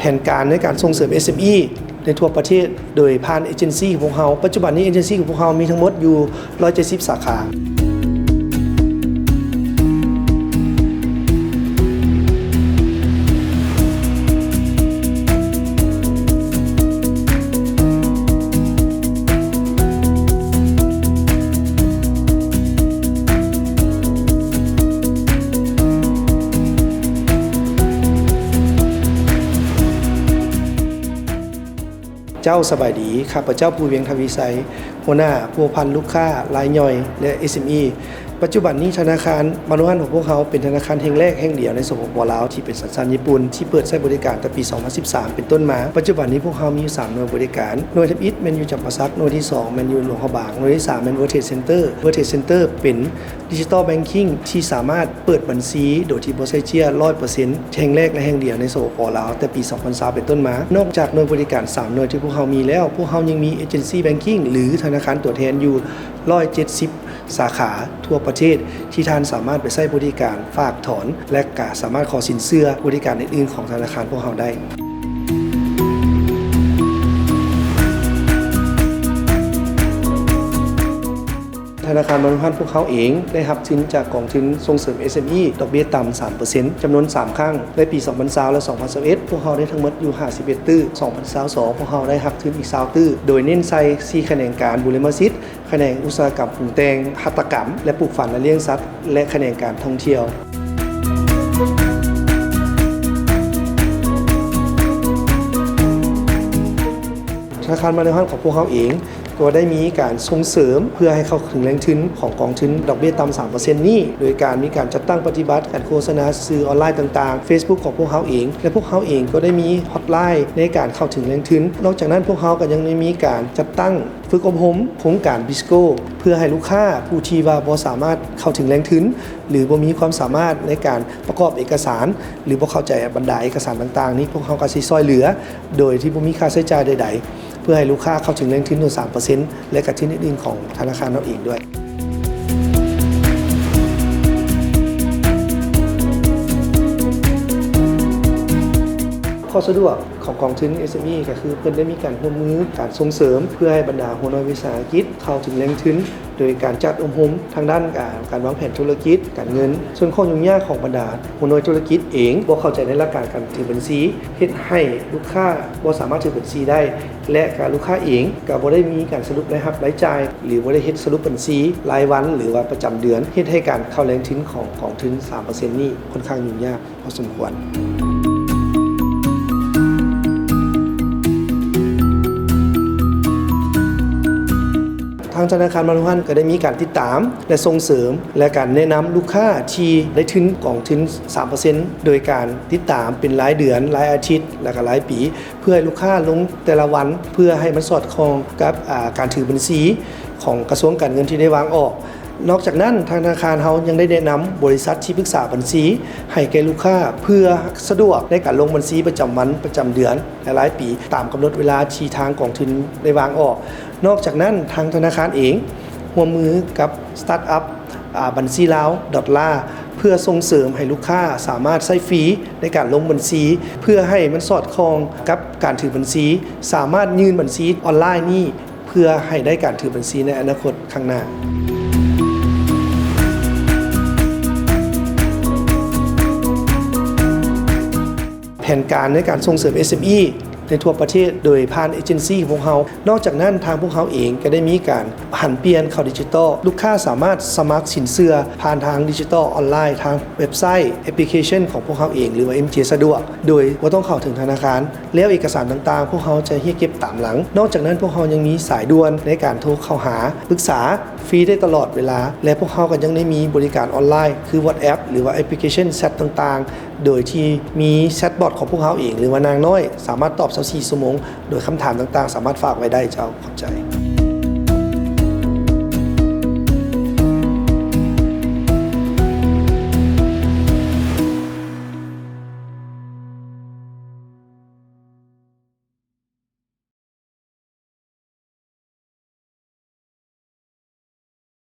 ແຜນການໃນການສົ່ງເສີມ ເອສເອັມອີ ໃນທົ່ວປະເທດ ໂດຍຜ່ານເອເຈັນຊີຂອງພວກເຮົາ. ປັດຈຸບັນນີ້ເອເຈັນຊີຂອງພວກເຮົາມີທັງໝົດຢູ່ ຮ້ອຍເຈັດສິບ ສາຂາ. ເຈົ້າສະບາຍດີ, ຂ້າພະເຈົ້າ ພູວຽງ ທະວີໄຊ, ຫົວໜ້າພົວພັນລູກຄ້າລາຍຍ່ອຍ ແລະ ເອສເອັມອີ. ປັດຈຸບັນນີ້ ທະນາຄານມານຸພັນຂອງພວກເຮົາເປັນທະນາຄານແຫ່ງແລກແຫ່ງດຽວໃນ ສປປ ລາວ ທີ່ເປັນສັນຊາດຍີ່ປຸ່ນ ທີ່ເປີດໃຊ້ບໍລິການແຕ່ປີສອງພັນສິບສາມເປັນຕົ້ນມາ. ປັດຈຸບັນນີ້ພວກເຮົາມີຢູ່ສາມໜ່ວຍບໍລິການ, ໜ່ວຍທຳອິດແມ່ນຢູ່ຈຳປາສັກ, ໜ່ວຍທີສອງແມ່ນຢູ່ຫຼວງພະບາງ, ໜ່ວຍທີສາມແມ່ນ World Trade Center. World Trade Center ເປັນ Digital Banking ທີ່ສາມາດເປີດບັນຊີໂດຍທີ່ບໍ່ໃຊ້ເຈ້ຍ ຮ້ອຍເປີເຊັນ ແຫ່ງແລກ ແລະ ແຫ່ງດຽວໃນ ສປປ ລາວ ແຕ່ປີສອງພັນຊາວເປັນຕົ້ນມາ. ນອກຈາກໜ່ວຍບໍລິການສາມໜ່ວຍທີ່ພວກເຮົາມີແລ້ວ, ພວກເຮົາຍັງມີ Agency Banking ຫຼື ທະນາຄານຕົວແທນຢູ່ ຮ້ອຍເຈັດສິບ ສາຂາທົ່ວປະເທດ ທີ່ທ່ານສາມາດໄປໃຊ້ບໍລິການຝາກຖອນ ແລະ ກະສາມາດຂໍສິນເຊື່ອບໍລິການອື່ນໆຂອງທະນາຄານພວກເຮົາໄດ້. ທະນາຄານມານຸພັນພວກເຮົາເອງໄດ້ຮັບທຶນຈາກກອງທຶນສົ່ງເສີມ ເອສເອັມອີ ດອກເບ້ຍຕ່ຳ ສາມເປີເຊັນ ຈຳນວນສາມຄັ້ງ ໃນປີສອງພັນຊາວ ແລະ ສອງພັນຊາວເອັດ. ພວກເຮົາໄດ້ທັງໝົດຢູ່ຫ້າສິບເອັດຕື້. ສອງພັນຊາວສອງ ພວກເຮົາໄດ້ຮັບທຶນອີກຊາວຕື້ ໂດຍເນັ້ນໃສ່ສີ່ຂະແໜງການ: ບຸລິມະສິດ, ຂະແໜງອຸດສາຫະກຳປຸງແຕ່ງຫັດຖະກຳ ແລະ ປູກຝັງ ແລະ ລ້ຽງສັດ ແລະ ຂະແໜງການທ່ອງທ່ຽວ. ທະນາຄານມານຸພັນຂອງພວກເຮົາເອງ ກໍໄດ້ມີການສົ່ງເສີມເພື່ອໃຫ້ເຂົ້າເຖິງແຫຼ່ງທຶນຂອງກອງທຶນດອກເບ້ຍຕ່ຳ ສາມເປີເຊັນນີ້ ໂດຍການມີການຈັດຕັ້ງປະຕິບັດການໂຄສະນາສື່ອອນລາຍຕ່າງໆ, Facebook ຂອງພວກເຮົາເອງ ແລະ ພວກເຮົາເອງກໍໄດ້ມີ Hotline ໃນການເຂົ້າເຖິງແຫຼ່ງທຶນ. ນອກຈາກນັ້ນ ພວກເຮົາກໍຍັງໄດ້ມີການຈັດຕັ້ງຝຶກອົບຮົມໂຄງການ Bisco ເພື່ອໃຫ້ລູກຄ້າຜູ້ທີ່ວ່າບໍ່ສາມາດເຂົ້າເຖິງແຫຼ່ງທຶນ ຫຼື ບໍ່ມີຄວາມສາມາດໃນການປະກອບເອກະສານ ຫຼື ບໍ່ເຂົ້າໃຈບັນດາເອກະສານຕ່າງໆນີ້ ພວກເຮົາກໍຊິຊ່ອຍເຫຼືອໂດຍທີ່ບໍ່ມີຄ່າໃຊ້ຈ່າຍໃດໆ ເພື່ອໃຫ້ລູກຄ້າເຂົ້າເຖິງແຫຼ່ງທຶນໂດຍ ສາມເປີເຊັນ ແລະ ກະທຶນອື່ນໆຂອງທະນາຄານເຮົາເອງດ້ວຍ. ຂໍ້ສະດວກຂອງກອງທຶນ ເອສເອັມອີ ກໍຄືເພິ່ນໄດ້ມີການຮ່ວມມື, ການສົ່ງເສີມ ເພື່ອໃຫ້ບັນດາຫົວໜ່ວຍວິສາຫະກິດເຂົ້າເຖິງແຫຼ່ງທຶນ ໂດຍການຈັດອົບຮົມທາງດ້ານການ ການວາງແຜນທຸລະກິດ, ການເງິນ. ສ່ວນຂໍ້ຫຍຸ້ງຍາກຂອງບັນດາຫົວໜ່ວຍທຸລະກິດເອງ ບໍ່ເຂົ້າໃຈໃນຫຼັກການການຖືບັນຊີ ເຮັດໃຫ້ລູກຄ້າບໍ່ສາມາດຖືບັນຊີໄດ້ ແລະ ກະລູກຄ້າເອງກະບໍ່ໄດ້ມີການສະຫຼຸບລາຍຮັບລາຍຈ່າຍ ຫຼື ບໍ່ໄດ້ເຮັດສະຫຼຸບບັນຊີລາຍວັນ ຫຼືວ່າປະຈຳເດືອນ ເຮັດໃຫ້ການເຂົ້າແຫຼ່ງທຶນຂອງກອງທຶນ ສາມເປີເຊັນນີ້ ຂ້ອນຂ້າງຫຍຸ້ງຍາກພໍສົມຄວນ. ທາງທະນາຄານມານຸພັນກໍໄດ້ມີການຕິດຕາມ ແລະ ສົ່ງເສີມ ແລະ ການແນະນຳລູກຄ້າທີ່ໄດ້ທຶນກອງທຶນ ສາມເປີເຊັນ ໂດຍການຕິດຕາມເປັນລາຍເດືອນ, ລາຍອາທິດ ແລະ ກະລາຍປີ ເພື່ອໃຫ້ລູກຄ້າລົງແຕ່ລະວັນ ເພື່ອໃຫ້ມັນສອດຄ່ອງກັບ ອາ ການຖືບັນຊີຂອງກະຊວງການເງິນທີ່ໄດ້ວາງອອກ. ນອກຈາກນັ້ນ ທາງທະນາຄານເຮົາຍັງໄດ້ແນະນຳບໍລິສັດທີ່ປຶກສາບັນຊີໃຫ້ແກ່ລູກຄ້າ ເພື່ອສະດວກໃນການລົງບັນຊີປະຈຳວັນປະຈຳເດືອນ ແລະ ລາຍປີ ຕາມກຳນົດເວລາທີ່ທາງກອງທຶນໄດ້ວາງອອກ. ນອກຈາກນັ້ນ ທາງທະນາຄານເອງຮ່ວມມືກັບ Startup ອາ ບັນຊີລາວ ດອດລາ ເພື່ອສົ່ງເສີມໃຫ້ລູກຄ້າສາມາດໃຊ້ຟຣີໃນການລົງບັນຊີ ເພື່ອໃຫ້ມັນສອດຄ່ອງກັບການຖືບັນຊີ ສາມາດຍື່ນບັນຊີອອນລາຍນີ້ ເພື່ອໃຫ້ໄດ້ການຖືບັນຊີໃນອະນາຄົດຂ້າງໜ້າ. ແຜນການໃນການສົ່ງເສີມ ເອສເອັມອີ ໃນທົ່ວປະເທດ ໂດຍຜ່ານເອເຈັນຊີຂອງພວກເຮົາ. ນອກຈາກນັ້ນ ທາງພວກເຮົາເອງກໍໄດ້ມີການຫັນປ່ຽນເຂົ້າດິຈິຕອລ. ລູກຄ້າສາມາດສະໝັກສິນເຊື່ອຜ່ານທາງດິຈິຕອລອອນລາຍ ທາງເວັບໄຊ, ແອັບພລິເຄຊັນຂອງພວກເຮົາເອງ ຫຼືວ່າ ເອັມເຈ ສະດວກ ໂດຍບໍ່ຕ້ອງເຂົ້າເຖິງທະນາຄານ. ແລ້ວເອກະສານຕ່າງໆ ພວກເຮົາຈະຮຽກເກັບຕາມຫຼັງ. ນອກຈາກນັ້ນ ພວກເຮົາຍັງມີສາຍດ່ວນໃນການໂທເຂົ້າຫາປຶກສາຟຣີໄດ້ຕະຫຼອດເວລາ ແລະ ພວກເຮົາກໍຍັງໄດ້ມີບໍລິການອອນລາຍ ຄື WhatsApp ຫຼືວ່າ ແອັບພລິເຄຊັນແຊັດຕ່າງໆ ໂດຍທີ່ມີແຊັດບອດຂອງພວກເຮົາເອງ ຫຼືວ່ານາງນ້ອຍ ສາມາດຕອບຊາວສີ່ຊົ່ວໂມງ ໂດຍຄຳຖາມຕ່າງໆ ສາມາດຝາກໄວ້ໄດ້. ເຈົ້າ ຂອບໃຈ.